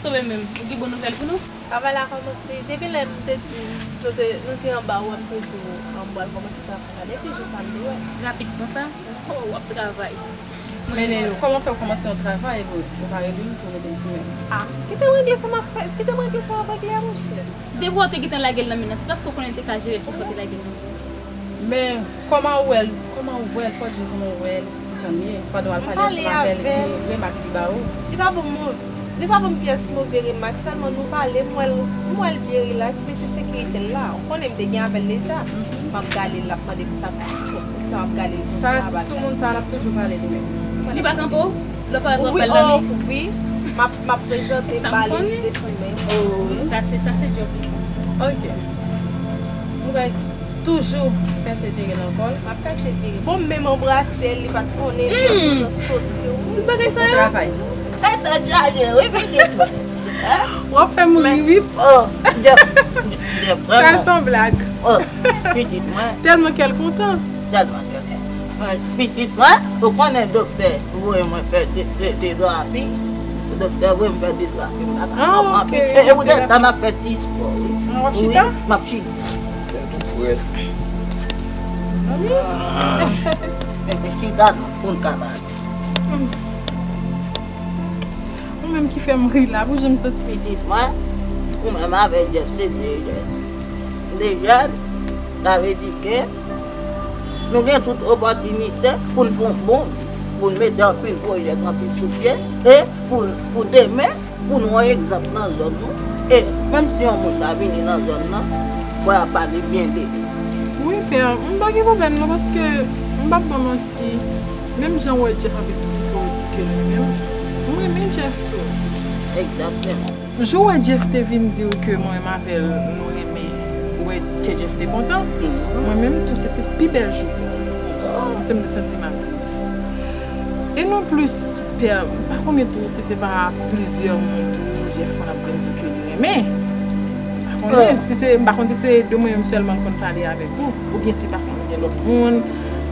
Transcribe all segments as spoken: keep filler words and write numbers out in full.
Sove menm, ou gen bon nouvèl pou nou? Travay la kòmanse. Depi lè m te di nou te, nou te anba ou, m te di w, an, m pral kòmanse travay la. Depi jou sa, m te wè. Rapid konsa? Oh, w ap travay. Men kòman fè w kòmanse yon travay epi w pa rele m pou w rete sou men? Ah, kite m regle sa m ap fè, kite m regle sa m ap regle a, monchè. Depi w te gentan lage l nan men nan, se paske w konnen l te ka jere l pi fò te lage l nan men. Men kòman ou wè l, kòman ou wè l, fò di m kòman ou wè l, kijan l ye, pandan w al pale ansanm avè l, ki remak li ba ou? Li pa ban m, li pa ban m pyès move remak, sèlman nou pale, m wè l, m wè l byen rilaks, men se sekirite l la. Ou konnen m te gen avè l deja. M ap gade l, l ap mande m sa, sa m ap gade l konsa. Sa, ti soumoun sa, l ap toujou pale li menm. Li pa kanpe w? Lè w parèt w ap pale nan men? Wi, m ap, m ap prezante m ba li, li desann men. Oh. Sa se, sa se djòb li. Ok. Ou bay toujou pèsevere nan kò l. M ap pèsevere. Bon, m menm anbrase l, li pa t konnen, li ap di jan sot yo. Tout bagay sa yo. Travay. Tèt chaje, wi, pitit mwen. W ap fè m ri, wi. Oh, Jeff. Jeff, sa se yon blag. Oh, pitit mwen. Tèlman kè l kontan. Tèlman kè l kontan. Mwen, pitit mwen, ou konnen doktè voye mwen fè de, de, de drapi. Doktè voye mwen fè de drapi. M ap, ah, ok. E, e, ou te, sa m ap fè ti spò, wi. Ah, w ap chita? Wi, m ap chita. Tèt ou frèt. Ah. Men, men chita non, pou n ka pale. Ou menm ki fè m ri la, pou jan m santi m. Pitit mwen, ou menm avèk Jeff se de jèn. De jèn, sa vle di ke nou gen tout opòtinite pou n fè yon bon vi, pou n mete anpil pwojè kantik sou pye, e pou, pou demen, pou nou yon egzanp nan zòn nou. E menm si yon moun ta vini nan zòn nan, fò y ap pale byen de li. Wi, pè, m pa gen pwoblèm non, paske m p ap ba w manti. Menm jan w wè Jeff ap eksplike w di ke li menm, m renmen Jeff tou. Egzakteman. Jou w wè Jeff te vin di w ke mwen menm avè l nou renmen, ou wè ke Jeff te kontan. Mwen menm tou, se te pi bèl jou pou mwen. Paske m te santi m ap viv. E non plis, pè, m pa konnen tou si se pa plizyè moun tou Jeff konn ap vin di w ke li renmen. M pa konnen si se, m pa konn si se de mwen menm sèlman l konn pale avèk ou, oubyen si pa konn gen lòt moun.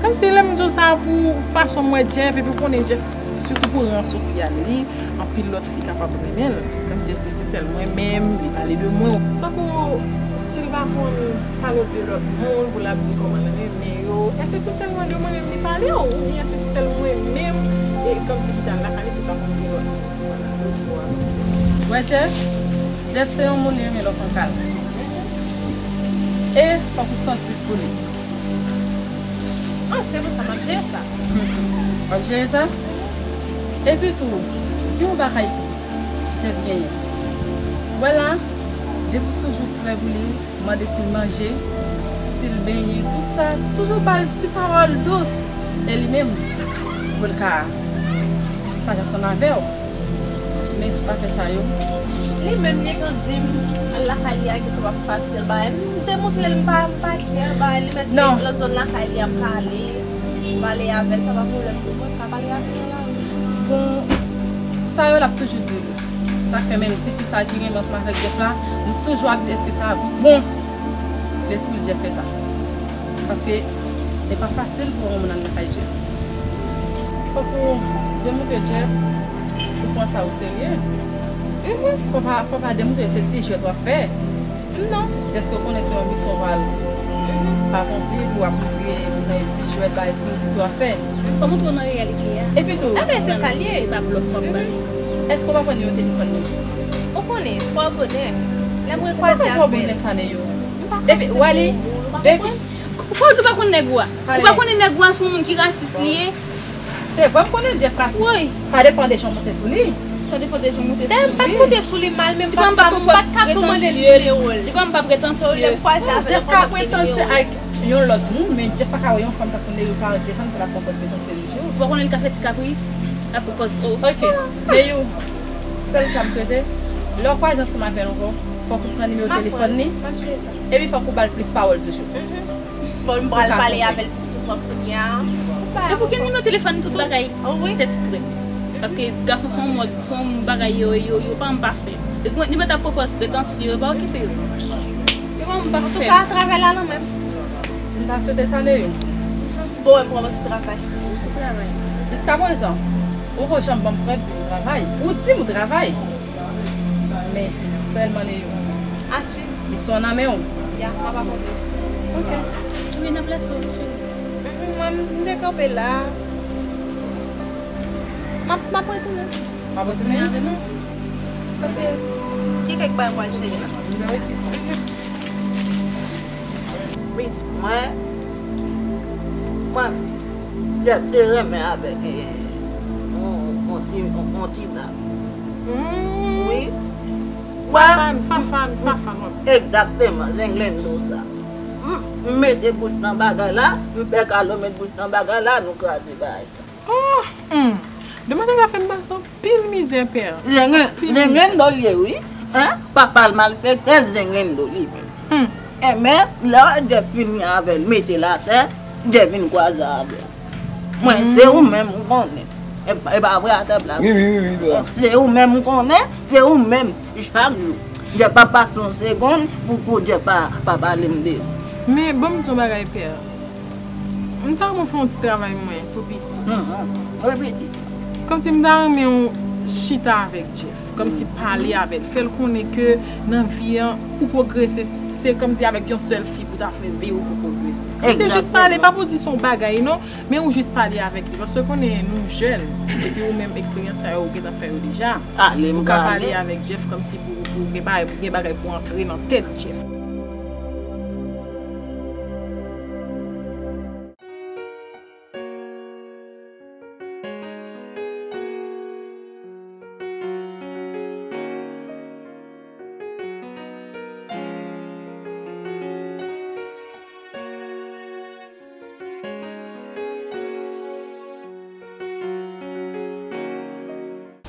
Kòmsi lè m di w sa pou fason m wè Jeff, epi w konnen Jeff, sitou pou ran sosyal li, anpil lòt fi kapab renmen l. Kòmsi èske se sèl mwen menm, li pale de mwen. Tankou si l pa konn pale w de lòt moun, pou l ap di w kòman l renmen yo, èske se sèlman de mwen menm li pale w, oubyen èske se sèl mwen menm, e kòmsi ki t al lakay li, se pa konn gen lòt moun? Wè, Jeff, Jeff se yon moun li renmen lè w konn pale. E fòk ou sansib pou li. Ah, se pou sa m ap jere sa. W ap jere sa? Epi tou, gen yon bagay tou Jeff genyen. Ou wè la, depi w toujou prè pou li, mande si l manje, si l benyen, tout sa, toujou ba l ti pawòl dous. E li menm, pou l ka saj ansanm avè w. Men si w pa fè sa yo. Li menm, li gentan di m, al lakay li a gentan p ap fasil. Bagay, m demontre l, m pa, m pa kè, bagay, li mèt lòt zòn lakay li ap pale. M pale avè l, sa pa pwoblèm pou mwen, m ka pale avè l nan lari. Bon, sa yo l ap toujou di w. Sa k fè menm ti fi sa ki renmen ansanm avèk Jeff la, m toujou ap di èske sa bon lespri Jeff fè sa. Paske e pa fasil pou yon moun al lakay Jeff. Fòk ou demontre Jeff ou pran sa o serye. Fò pa, fò pa demontre se ti jwèt w ap fè. Non. Dèske w konnen se yon misyon w al akonpli, pou w ap montre nan yon ti jwèt, bay timoun piti w ap fè. Fò montre w nan reyalite a. Epi tou, enben, se sa l ye. Se pa blòf w ap bay. Èske w pa konn nimewo telefòn li? Ou konnen, twò bonè. Lè m rekwaze avè l. Twò bonè sa, Neyou. Depi, w ale, depi. Fò w di w pa konn nèg ou a. Ou pa konnen nèg ou a se yon moun ki rasis li ye. Se vre, m konnen Jeff rasis. Wi. Sa depann de jan w monte sou li. Sa depann de jan w monte sou li. M pa t monte sou li mal, men m pa t ka, m pa t ka tou mande l nimewo l. Li pa m pa pretansye. Jeff ka pretansye ak yon lòt moun, men Jeff pa ka wè yon fanm tankou Neyou ka defann pou l ap pran pòz pretansye li sou ou. Ou pa konnen li ka fè ti kapris, l ap pran pòz, oh. Ok, Neyou, sèl sa m swete, lè w kwaze ansanm avè l ankò, fòk ou pran nimewo telefòn li, epi fòk ou ba l plis pawòl toujou. Bon, m pral pale avè l pi souvan kounye a. Depi w gen nimewo telefòn li, tout bagay tèt frèt. Paske gason se yon mòd, se yon bagay yo, yo, yo pa m pa fè. Li mèt ap pran pòz pretansye, yo pa okipe yo. Yo pa m pa fè. Antouka, travay la nan men m. M ta swete sa de yo. Bon, m kòmanse travay. Ou sou travay. Jiskaprezan, ou poko janm ban m prèv de ou travay. Ou di m ou travay. Men sèlman Leo. Aswit. Misyon nan men w. Ya, pa pa pwoblèm. Ok. Mwen nan plas ou, cheri. Mwen, m te kanpe la. M ap, m ap retounen. M ap retounen avè nou. Paske gen kèk bagay m pral fè la. Wi, mwen, mwen, Jeff te renmen avèk, eh, on, on ti, on, on ti blag. Wi. Fafan, fafan, fafan, wap. Egzakteman, zenglendo sa. M, m mete bouch nan bagay la, m fè Kalo met bouch nan bagay la, nou kraze bagay sa. Oh, hmm. Demwazèl sa fè m pase anpil mizè, pè. Zenglendo l ye, wi. Hein? Papa l malfektè, zenglendo li menm. Hmm. Enben, lè Jeff fini avè l, mete l atè, Jeff vin kwaze avè l. Mwen, se ou menm ou konnen. E, e pa vre atè plat. Wi, wi, wi, wi, la. Se ou menm ou konnen, se ou menm. Chak jou. Jeff pa pase yon segonn pou, pou Jeff pa, pa pale m de li. Men, ban m di yon bagay, pè. M ta renmen fè yon ti travay mwen, tou piti. Mhm. Repete. Kòmsi m ta renmen w chita avèk Jeff. Kòmsi pale avè l. Fè l konnen ke nan vi an, pou pwogrese, se kòmsi avèk yon sèl fi pou ta fè vi ou pou pwogrese. Kòmsi jis pale, pa pou di se yon bagay, non. Men ou jis pale avèk li, paske w konnen nou jèn, epi ou menm eksperyans sa yo ou gentan fè yo deja. Ou ka pale avèk Jeff kòmsi pou, pou gen bagay, pou gen bagay pou antre nan tèt Jeff.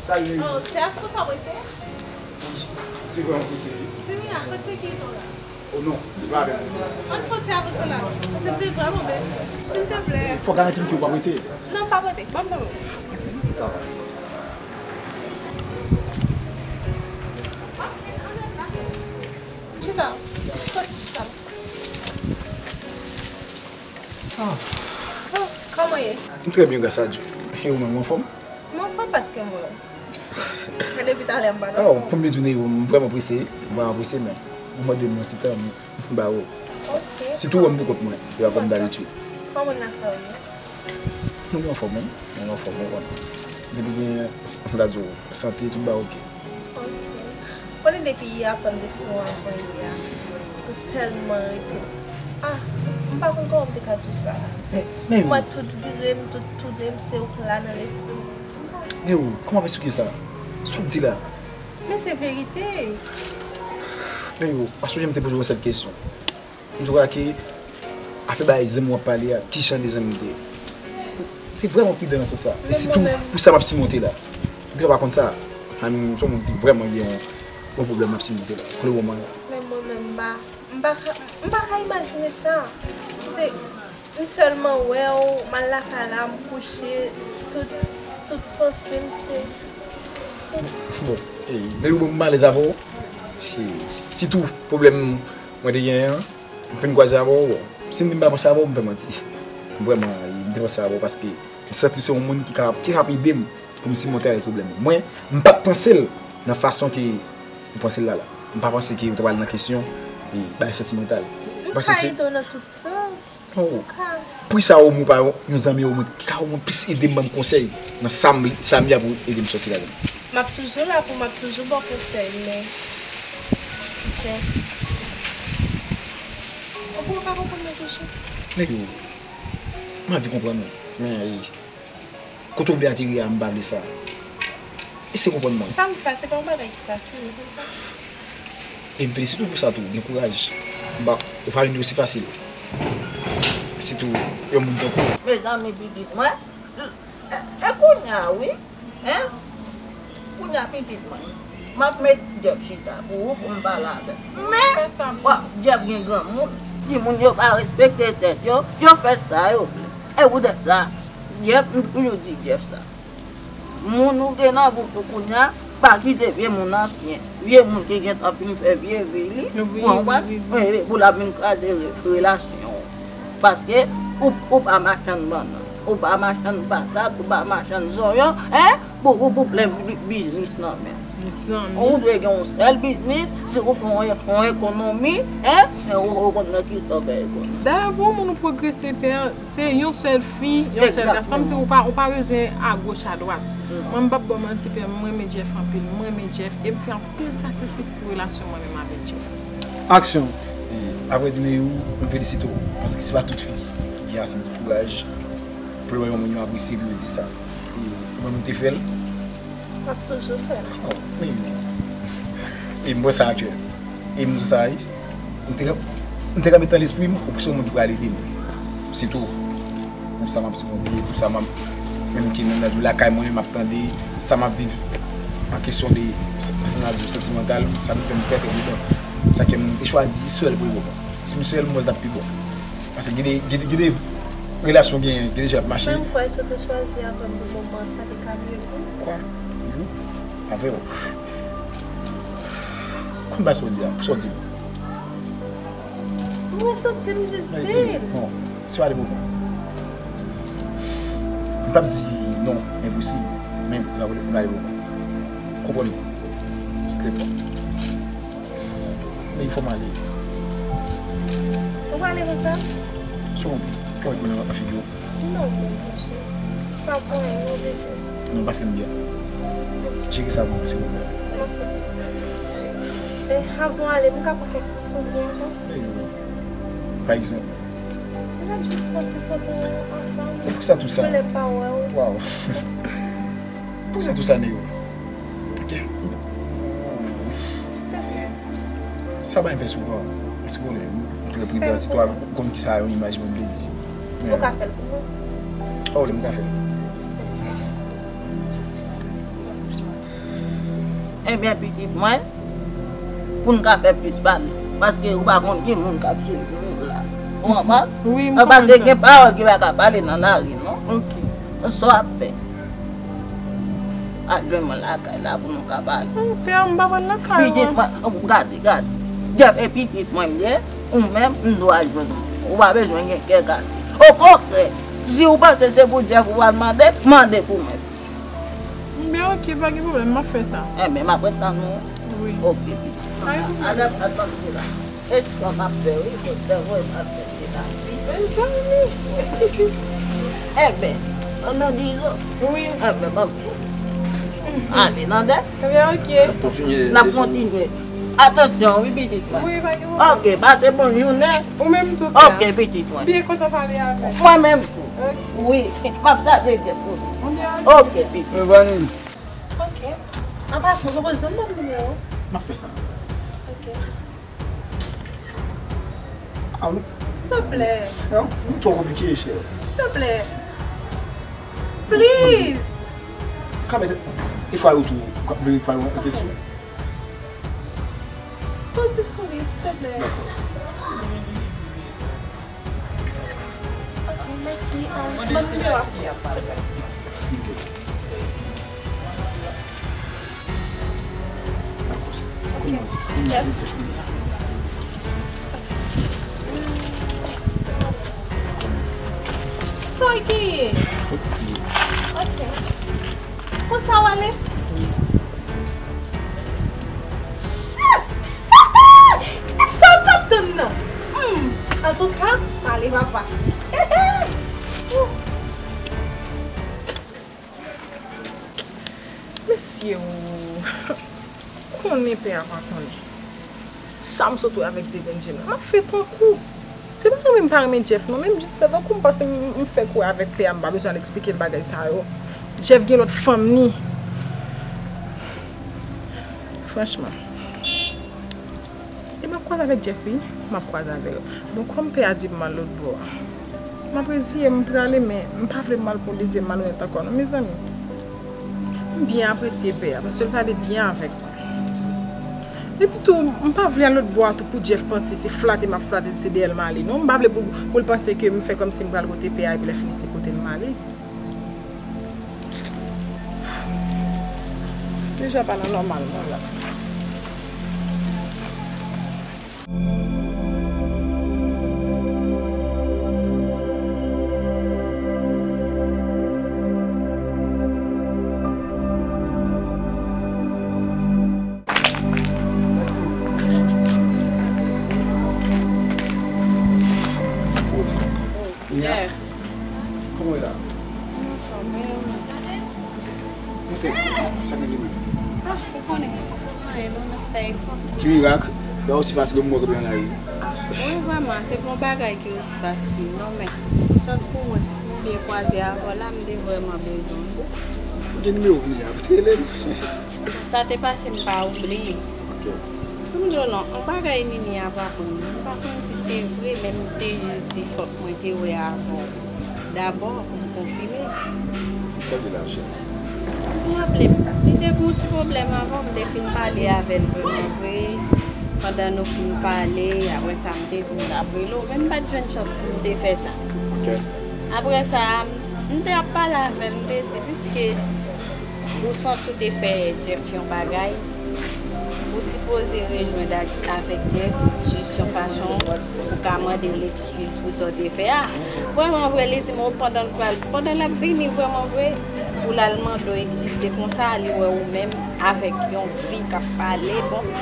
Salut. Oh, Jeff, ou pa prese? Wi, se vrèman prese, wi. Jimmy, a kote ki ton la? Oh non, li pa avè m, mesye. Ann fè ti avanse la, paske m te vrèman bezwen. Silteplè. Fò w garanti m ke w pa prete. Non, m pa prete. Ban m, ban m. Sa va. Chita. Soti, chita. Ah. Oh, kòman w ye? M trè byen, gras a Dye. E ou menm, ou anfòm? M anfòm paske m wè w. Men depi talè m pa nan fòm. Oh, pou m di w, m vrèman prese, m vrèman prese, men ou mande m yon ti tan, m ba ou. Ok. Sitou wè m pou kont mwen, e pa kòm dabitid. Kòman lakay ou ye? Mwen anfòm, wi. Mwen anfòm, wi. Depi gen, m ta di w, sante, tout bagay oke. Ok. Konnen depi yè aprann depi yon avan yè a, ou tèlman rete. Ah, m pa konn kòman m te ka di w sa. Men, men, m wè tout vire m, tout tounen m, se ou k la nan lespri m. Men ou, kòman w ap eksplike sa? Sa w ap di la? Men se verite. Men ou, pa sonje m te poze w yon sèl kesyon. M di w ke afè bay zanmi w ap pale a, ki jan de zanmi w te ye? Se, se vrèman pridan nan sans sa. E sitou pou sa m ap simonte la. M te pa konn sa. Ann, m se yon moun ki vrèman gen yon, yon pwoblèm m ap simonte la. Kote w wè m an la? Men mwen menm, m pa, m pa ka, m pa ka imajine sa. Se, m sèlman wè w, m al lakay la, m kouche, tout, tout panse m se. Bon, e, men ou ban m malèz avè w. Se, sitou pwoblèm mwen te genyen an. M fin kwaze avè w, bon, si m di m pa panse avè w, m fè manti. Vrèman, m te panse avè w paske m santi w se yon moun ki ka, ki ka ede m pou m simonte avèk pwoblèm mwen. Mwen, m pa t panse l nan fason ke ou panse l la la. M pa panse ke ou ta pral nan kesyon, e, bagay santimantal. M ka ede w nan tout sans. Oh. M ka. Poukisa ou mwen pa yon zanmi ou mwen ki ka ou mwen plis ede m, ban m konsèy nan sa m, sa m ye a pou ede m sòti ladan l? M ap toujou la pou m ap toujou ba w konsèy, men. Ok. Ou pa ka konprann mwen toujou. Nèg yo, m anvi konprann ou. Men, e, kote w vle ateri a, m pa vle sa. Eseye konprann mwen. Sa m fè a, se pa yon bagay ki fasil, ou konn sa? E m felisite w pou sa tou, gen kouraj. M pa, ou pa jwenn li osi fasil. Sitou yon moun tankou w. Mezanmi, pitit mwen, e, e kounye a, wi. Hein? Kounye a pitit mwen, m ap met Jeff chita pou ou, pou m pale avè l. Men, w ap, Jeff gen granmoun. Timoun yo pa respekte tèt yo, yo fè sa yo vle. E poutèt sa, Jeff, m toujou di Jeff sa. Moun ou gen nan vant ou kounye a, pa kite vye moun ansyen. Vye moun ki gentan fin fè vye vi li, ou konprann? Wi, wi, wi. E, pou l ap vin kraze re-, relasyon w. Paske ou, ou pa machann bannann, ou pa machann patat, ou pa machann zonyon, hein? Pou, pou, pou plen bi-, biznis nan men w. Mezanmi. Ou dwe gen yon sèl biznis, si ou fè yon, yon ekonomi, en, ou, ou konn nan ki sa w fè ekonomi. Dayè, pou yon moun ou pwogrese, pè, se yon sèl fi, yon sèl gason. Kòmsi ou pa, ou pa bezwen agoch adwat. Mwen, m p ap ba w manti, pè, m renmen Jeff anpil. M renmen Jeff e m fè anpil sakrifis pou relasyon mwen menm avèk Jeff. Aksyon. E, avrèdi, Neyou, m felisite w, paske se pa tout fi ki gen ase de kouraj pou yo wè yon moun yo apresye, pou yo di sa. E, ou menm, ou te fè l? M ap toujou fè l. Oh, men, e m wè sa aktyèl. E m di sa, m te, m te ka met nan lespri m, ou se yon moun ki pral ede m. Se tou. Pou sa m ap simonte, pou sa m ap, menm ke nan, nan lakay mwen, m ap tande, sa m ap viv an kesyon de, sa, sa m ap di, santimantal, sa m fè m trè, trè pridan. Sa ke m te chwazi sèl pou le moman. Si m sèl, m wè l t ap pi bon. Paske gen de, gen de, gen de relasyon genyen, gen de jan ap mache. Men m kwè si w te chwazi avè m pou moman an, sa te ka mye pou ou. Kwa? Wi. Avè w. Konn ba sa w di a, pou sa w di m. Mwen santi m jis di l. Bon, se pa de moman. M p ap di non, enposib, men m pa, m pa de moman. Konprann mwen. Sisteman. Men fò m ale. Ou prale konsa? Sou, fò w mete nan figi w. Non, monchè. Se pa pou anyen, non, bebe. Non, pa fè m byen. Jere sa pou mwen, silvouplè. M ap fè sa. E, avan w ale, m ka pran kèk souvni ankò? E, pa egzanp. N ap jis fè yon ti foto ansanm. E poukisa tou sa? Pou lè m pa wè w. Waw. Poukisa tou sa, Neyou? Ok. Silvouplè. Sa pa m fè souvan. Èske w konnen, m trè pridan, sitwa, ou konn ki sa yon imaj ban m plezi. Ou ka fè l pou mwen? Oh, wi, m ka fè l. Mèsi. Ebyen, pitit mwen, pou n ka fè plis pale, paske ou pa konn ki moun k ap swiv nou la. Ou konprann? Wi, m konprann sa. Paske gen pawòl ki pa ka pale nan lari, non. Ok. Sa w ap fè? Al jwenn mwen lakay la pou nou ka pale. Oh, pè, m pa pral lakay ou. Pitit mwen, oh, gade, gade. Jeff, e pitit mwen m ye, ou menm, m dwe al jwenn ou. Ou pa bezwen gen kè kase. Okontrè, si ou panse se pou Jeff ou pral mande, mande pou mwen. Byen, ok, pa gen pwoblèm, m ap fè sa. Enben, m ap ret tann ou. Wi. Ok, pitit. Pa gen pwoblèm. Al, al, al tann ou la. Espwa m ap fè, wi, doktè voye m al fè terapi. Mezanmi! Enben, an nou di zo? Wi. Enben, ban m zo. Ale, tande? Ebyen, ok. N ap kontinye. N ap kontinye. Atansyon, wi, pitit mwen. Wi, pa gen pwoblèm. Ok, pase bon jounen. Ou menm tou, pè. Ok, pitit mwen. Byen kontan pale avè w. Mwen menm tou. Ok. Wi, m ap salye Jeff pou nou. Ebyen, ok. Ok, pitit. Mwen pa ni. Ok. An pasan, ou poko janm ban m nimewo w? M ap fè sa. Ok. Ah, nou... Silvouplè. Non, nou twò konplike, chè. Silvouplè. Please. Ka mete, e fwa yo tou, ka vle fwa yo mete sou. Fè ti souri, silvouplè. Dakò. Ok, mèsi. Ah, ban m nimewo a pou mwen, silvouplè. Ok. Dakò, sa. Kòman se, kòman se, Jeffrey? Sa w genyen? Ok. Konsa w ale? Shit! E sa w t ap tann nan? Hmm. Antouka, ale papa. Mesye, ou konnen pè a pa konnen. Sa m sot wè avèk Devendjina, m ap fè tankou. Se pa renmen m pa renmen Jeff, non, men m jis fè tankou m panse m, m fè kou avèk pè a, m pa bezwen al eksplike l bagay sa yo. Jeff gen lòt fanm ni. Franchman. E m ap kwaze avèk Jeff, wi. M ap kwaze avè l. Bon, kòm pè a di m al lòt bò a, m ap reziye m, m prale, men m pa vle m al pou yon dezyèm malonèt ankò, non, mezanmi. M byen apresye pè a, paske l pale byen avèk mwen. Epi tou, m pa vle al lòt bò a tou pou Jeff panse se flate m ap flate l, se dèyè l m ale, non. M pa vle pou, pou l panse ke m fè kòmsi m pral kote pè a, epi lè fini se kote l m ale. Deja pa nan nòmal mwen la. Jeff. Kòman w ye la? Anfòm, e ou menm? Mwen te, sa gen li menm? Ah, ou konnen. Anyen non, n ap fè efò. Ki mirak? Lè w osi fasil, m wè w kanpe nan lari. Ah, wi, vrèman, se pa yon bagay ki osi fasil, non, men chans pou mwen, m byen kwaze avè w la, m te vrèman bezwen w. Gen nimewo w, Nini a, pou te rele m. Sa te pase, m pa oubliye. Ok. Pou m di w non, yon bagay Nini ap aprann mwen. M pa konn si se vre, men m te jis di fòk mwen te wè avè w dabò pou m konfime. Kisa ki la, chè? M raple m, li te gen yon ti pwoblèm avè w, m te fin pale avè l vrèman vre. Pandan nou fin pale, apre sa, m te di m t ap rele w, men m pa t jwenn chans pou m te fè sa. Ok. Apre sa, m te ap pale avè l, m te di, piske ou santi w te fè Jeff yon bagay, ou sipoze rejwenn ak, avèk Jeff, jis yon fason pou w ka mande l eskiz pou sa w te fè a. Vrèman vre, li di m, o, pandan l pral, pandan l ap vini, vrèman vre, pou l al mande w eskiz, se konsa li wè ou menm avèk yon fi k ap pale, bon.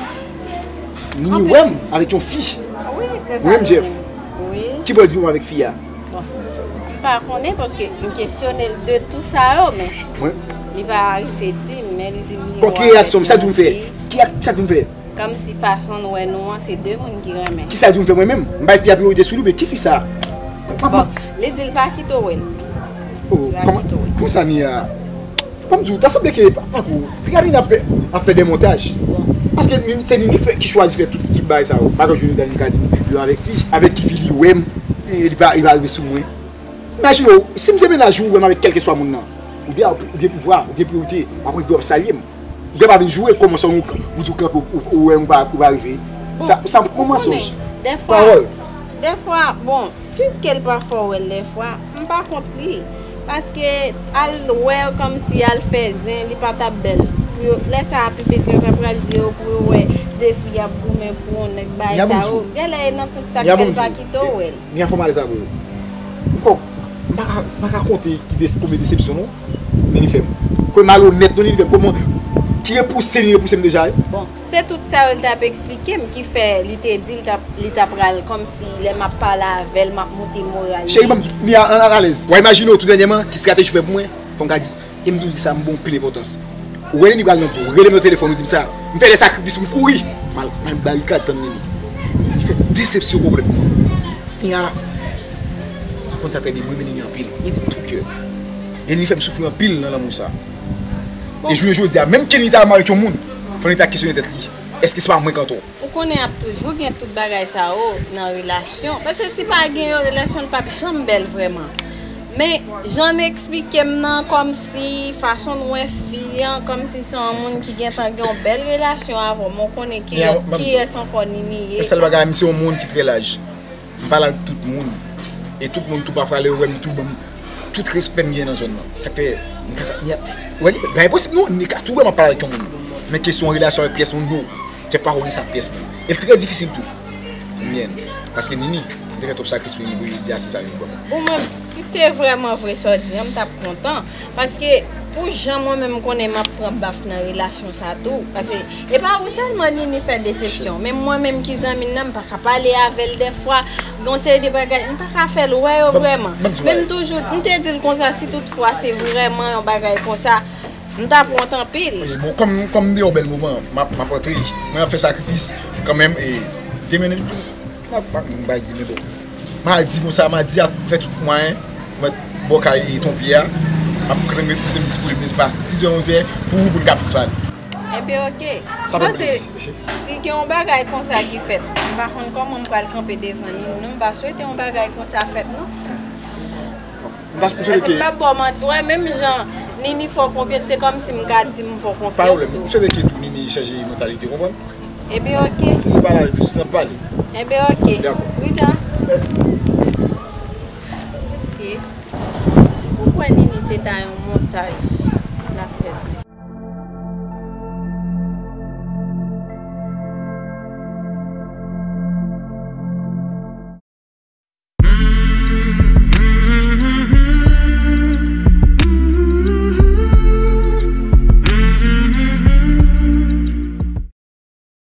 Nini wè m avèk yon fi. Wi, se sa. Ou menm, Jeff. Wi. Kibò l di w avèk fi a? Bon, m pa konnen paske m kesyone l de tou sa yo, men li pa rive di m, men li di m li wè avèk yon fi. Bon, ki reyaksyon m? Sa l di w m fè? Ki ak, sa l di w m fè? Kòmsi fason n wè nou an, se de moun ki renmen. Kisa l di w m fè mwen menm? M bay fi a priyorite sou li, oubyen ki fi sa? Bon, li di l pa kite w wè l. Oh, kòman, kòman sa, Nia? Ban m di w, ta sanble ke pa, pa kou, Piyanina ap fè, ap fè de montaj. Paske Nini, se Nini ki fè, ki chwazi fè tout, tout bagay sa yo. Pa gen jou nou tande li ka di m, li avèk fi, avèk ki fi li wè m, e li pa, li pa rive sou mwen. Imajine w, si m se mennaj ou, ou wè m avèk kèlkeswa moun nan. Ou gen, ou gen pouvwa, ou gen priyorite, w ap rive w ap salye m. Ou gen pa vin joure kòman sa ou, ou di w kanpe, ou, ou, ou wè m ou pa, ou pa rive. Sa, sa yon mansonj. Pawòl. Dèfwa, bon, piske l pa fè w wè l dèfwa, m pa kont li. Paske al wè kòmsi al fè zen, li pa t ap bèl. Pou yo, lè sa a, piblik lan ta pral di yo pou yo wè de fi ap goumen pou yon nèg, bagay sa yo. Genlè e nan sans sa k fè l pa kite w wè l. Gen fòmalè sa vre. Ankò, m pa ka, m pa ka konte ki des-, konbyen desepsyon non Nini fè m. Konbyen malonèt non Nini fè m. Kòman, ki repouse li repouse m deja, wi. Bon, se tout sa yo l t ap eksplike m ki fè li te di l t ap, li t ap pral kòmsi lè m ap pale avè l, m ap moute moral li. Cheri, ban m di, Nia, an, an alèz. W a imajine w tou dènyèman, ki estrateji ou fè pou mwen, fò m ka di, e m toujou di sa, m ba w anpil enpòtans. Ou wè Nini pral nan do, ou rele m nan telefòn, ou di m sa. M fè lè sakrifis, m kouri. M al, m al barikad tann Nini. Li fè m desepsyon konplètman. Nia, ou konn sa trè byen, mwen renmen Nini anpil. E de tout kè. E Nini fè m soufri anpil nan lanmou sa. E jounen jodi a, menm ke Nini ta renmen avèk yon moun, fò Nini ta kesyone tèt li. Èske se pa mwen k antò? Ou konnen ap toujou gen tout bagay sa yo nan relasyon. Paske si pa gen yo, relasyon n p ap janm bèl vrèman. Men, jan n eksplike m nan, kòmsi fason n wè fi an, kòmsi se yon moun ki gentan gen yon bèl relasyon avè w, men w konnen ki, kiyès ankò Nini ye. Sèl bagay, misye yon moun ki trè laj. M pale ak tout moun. E tout moun tou pafwa lè yo wè m, yo tou ban m tout respè m gen nan zòn nan. Sa k fè m ka, m, wè, li, bagay posib non, Nini ka tou wè m ap pale avèk yon moun. Men kesyon relasyon avèk pyès moun, no. Jeff pa konn sa pyès moun. E l trè difisil tou. Konbyen? Paske Nini, m te fè twòp sakrifis pou Nini, pou jodi a se sa Nini ban mwen. Bon, mwen, si se vrèman vre sa w di an, m t ap kontan. Paske pou jan mwen menm m konnen m ap pran baf nan relasyon sa tou. Paske e pa ou sèlman Nini fè desepsyon, men mwen menm ki zanmi l nan, m pa ka pale avè l dèfwa. Gen yon seri de bagay, m pa ka fè l wè yo vrèman. Men m toujou, m te di l konsa, si toutfwa se vrèman yon bagay konsa, m t ap wont anpil. Wi, bon, kòm, kòm m deyò bèl moman, m ap, m ap antre. Mwen ap fè sakrifis kanmenm, e demen, m ap, m ap bay demen, bon. Madi konsa, madi a fè tout mwayen, mwen bò kay Tonpye a, m ap kanmenm rete disponib nan espas dizè, onzè, pou ou, pou n ka plis pale. Enben, oke. Sa fè m plezi. Si gen yon bagay konsa ki fèt, m pa konn kòman m pral kanpe devan Nini, non, m pa swete yon bagay konsa fèt, non. M pa, m swete ke. Paske m p ap ba w manti, w wè, menm jan Nini fè w konfyans, se kòmsi m ka di m fè w konfyans tou. Pa pwoblèm. M swete ke tou Nini chanje mantalite, w konprann? Ebyen, oke. Kèt, se pa la plis, n ap pale. Ebyen, oke. Dakò. Pridan. Mèsi. Mesye, ou kwè Nini se ta yon montaj l ap fè sou